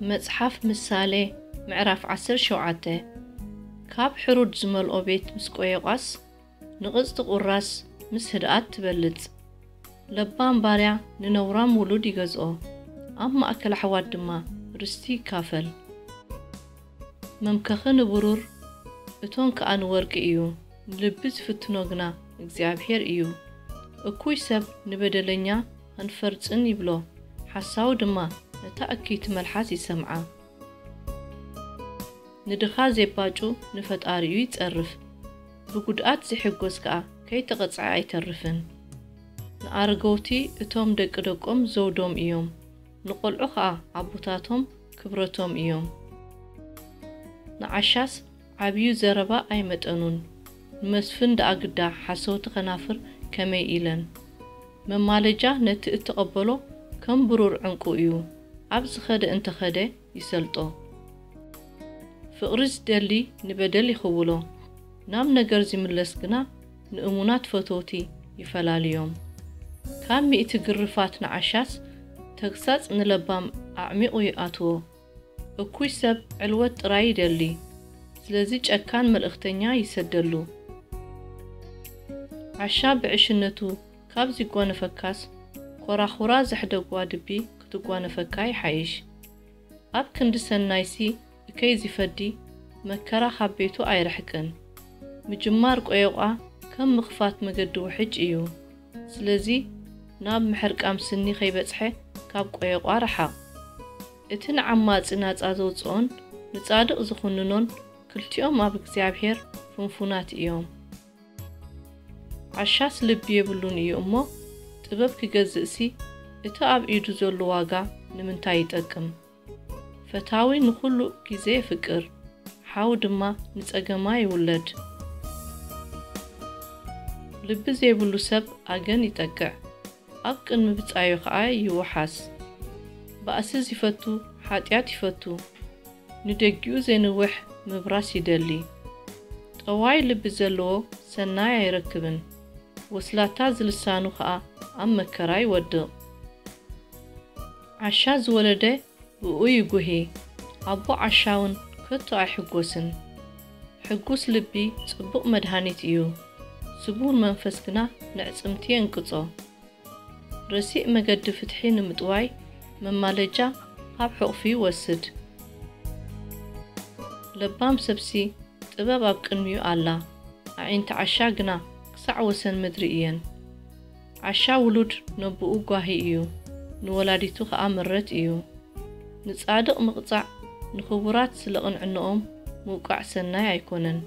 መጽሓፍ ምሳሌ ምዕራፍ ዓሰርተ ሸውዓተ። ካብ ሕሩድ ዝመልኦ ቤት ምስ ቆየቋስ፣ ንቕጽቲ ቁራስ ምስ ህድኣት ትበልጽ። ለባም ባርያ ንነውራም ውሉድ ይገዝኦ፣ ኣብ ማእከል ኣሕዋት ድማ ርስቲ ይካፈል። መምከኺ ንብሩር፣ እቶን ከኣ ንወርቂ እዩ፣ ንልቢ ዝፍትኖ ግና እግዚኣብሄር እዩ። እኩይ ሰብ ንበደለኛ ኣንፈርጽን ይብሎ፣ ሓሳዊ ድማ ነታ እክይቲ መልሓስ ይሰምዓ። ንድኻ ዜባጩ ንፈጣሪኡ ይጸርፍ፣ ብጉድኣት ዚሕጎስ ከኣ ከይተቐጽዐ ኣይተርፍን። ንኣረገውቲ እቶም ደቂ ደቆም ዘውዶም እዮም፣ ንቖልዑ ኸኣ ኣቦታቶም ክብረቶም እዮም። ንዓሻስ ዓብዩ ዘረባ ኣይመጠኑን፣ ንመስፍን ደኣ ግዳ ሓሰውቲ ኸናፍር ከመይ ኢለን። መማለጃ ነቲ እተቐበሎ ከም ብሩር ዕንቁ እዩ፣ ኣብ ዝኸደ እንተ ኸደ ይሰልጦ። ፍቕሪ ዝደሊ ንበደል ይኽውሎ፣ ናብ ነገር ዚምለስ ግና ንእሙናት ፈተውቲ ይፈላልዮም። ካብ ሚእቲ ግርፋት ንዓሻስ፣ ተግሳጽ ንለባም ኣዕሚቑ ይኣትዎ። እኩይ ሰብ ዕልወት ጥራይ ይደሊ፣ ስለዚ ጨካን መልእኽተኛ ይሰደሉ። ዓሻ ብዕሽነቱ ካብ ዚጓነፈካስ፣ ኾራኹራ ዘሕደጓ ድቢ ክትጓነፈካ ይሓይሽ። ኣብ ክንዲ ሰናይሲ እከይ ዚፈዲ፣ መከራ ካብ ቤቱ ኣይርሕቅን። ምጅማር ቆየቋ ከም ምኽፋት መገዲ ውሕጅ እዩ። ስለዚ ናብ ምሕርቃም ስኒ ከይበጽሐ ካብ ቆየቋ ርሓቕ። እቲ ንዓማጺ ናጻ ዘውጽኦን ንጻድቕ ዝኹንኖን ክልቲኦም ኣብ እግዚኣብሄር ፍንፉናት እዮም። ዓሻስ ልቢ የብሉን እዩ እሞ፣ ጥበብ ክገዝእሲ እቲ ኣብ ኢዱ ዘሎ ዋጋ ንምንታይ ይጠቅም? ፈታዊ ንኹሉ ግዜ የፍቅር፣ ሓው ድማ ንጸገማ ይውለድ። ልቢ ዘይብሉ ሰብ ኣገን ይጠቅዕ፣ ኣብ ቅድሚ ብጻዩ ኸኣ ይውሓስ። ባእሲ ዚፈቱ ሓጢኣት ይፈቱ፣ ንደጊኡ ዜንውሕ ምብራስ ይደሊ። ጠዋይ ልቢ ዘለዎ ሰናይ ኣይረክብን፣ ወስላታ ዝልሳኑ ኸኣ ኣብ መከራ ይወድቕ። ዓሻ ዝወለደ ብኡ ይጉሂ፣ ኣቦ ዓሻ እውን ከቶ ኣይሕጎስን። ሕጉስ ልቢ ጽቡቕ መድሃኒት እዩ፣ ስቡር መንፈስ ግና ንዕጽምቲ የንቅጾ። ረሲእ መገዲ ፍትሒ ንምጥዋይ መማለጃ ካብ ሕቑፊ ይወስድ። ለባም ሰብሲ ጥበብ ኣብ ቅድሚኡ ኣላ፣ ኣዒንቲ ዓሻ ግና ክሳዕ ወሰን ምድሪ እየን። ዓሻ ውሉድ ነቦኡ ጓሂ እዩ፣ ንወላዲቱ ኸኣ ምረት እዩ። ንጻድቕ ምቕጻዕ፣ ንኽቡራት ስለ ቅንዕንኦም ምውቃዕ ሰናይ ኣይኮነን።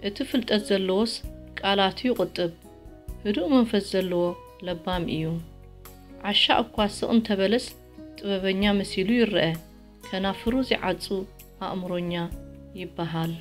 እቲ ፍልጠት ዘለዎስ ቃላቱ ይቑጥብ፣ ህዱእ መንፈስ ዘለዎ ለባም እዩ። ዓሻ እኳ ስቕ እንተ በለስ ጥበበኛ መሲሉ ይረአ፣ ከናፍሩ ዚዓጹ ኣእምሮኛ ይበሃል።